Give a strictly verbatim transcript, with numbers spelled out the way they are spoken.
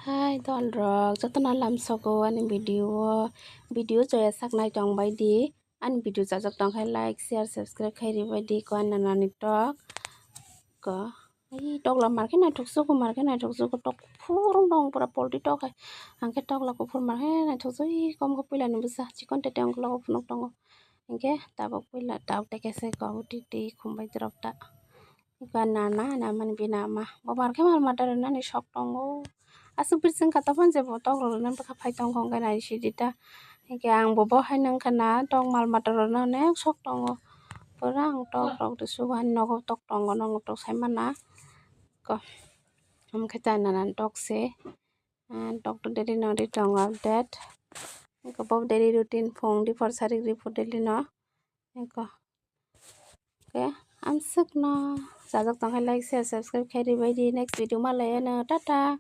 Hai dol rok, jotono lamsogo ani video o. Video joya sak nai tong bai di. Ani video chajak tong khe like, share, subscribe khai ribai di. Ko ani nanani tok. Ko. Ai tokla mar khe naithok sugo, mar khe naithok sugo. Tok kuphur wng tong pura poultry tok hai. Ang khe tokla kuphur mar khe naithok sugo. Ih, kom khe puila ni bwsa. Chikon tete wng khe logo phunuk tongo. Hinkhe tabuk puila tabuk tei khe se ko uti twi khum bai rok ta. Eba nana, namani bini ama. Bo mar khe mal mata rwnani sok tongo. Aswk bising kha tongphani je bo tok rok rwna bwkha phai tongkha hwnkhe nai sidi ta. Hinkhe ang bo bo hai nang kha na tok mal mata rwna onek sok tongo. Pura ang tok rok rw sugo ani nogo tok tongo, nogo tok sai mana. Ko, hwnkhe ta nana tok se. Ah, tok to daily no ri tongo update. Hinkhe bo daily routine phung di por sarik ri pho daily no. Hinkhe. Hinkhe amswk no chajak tong khe like, share, subscribe khai ribai di. Next video ma lai ano. Tata.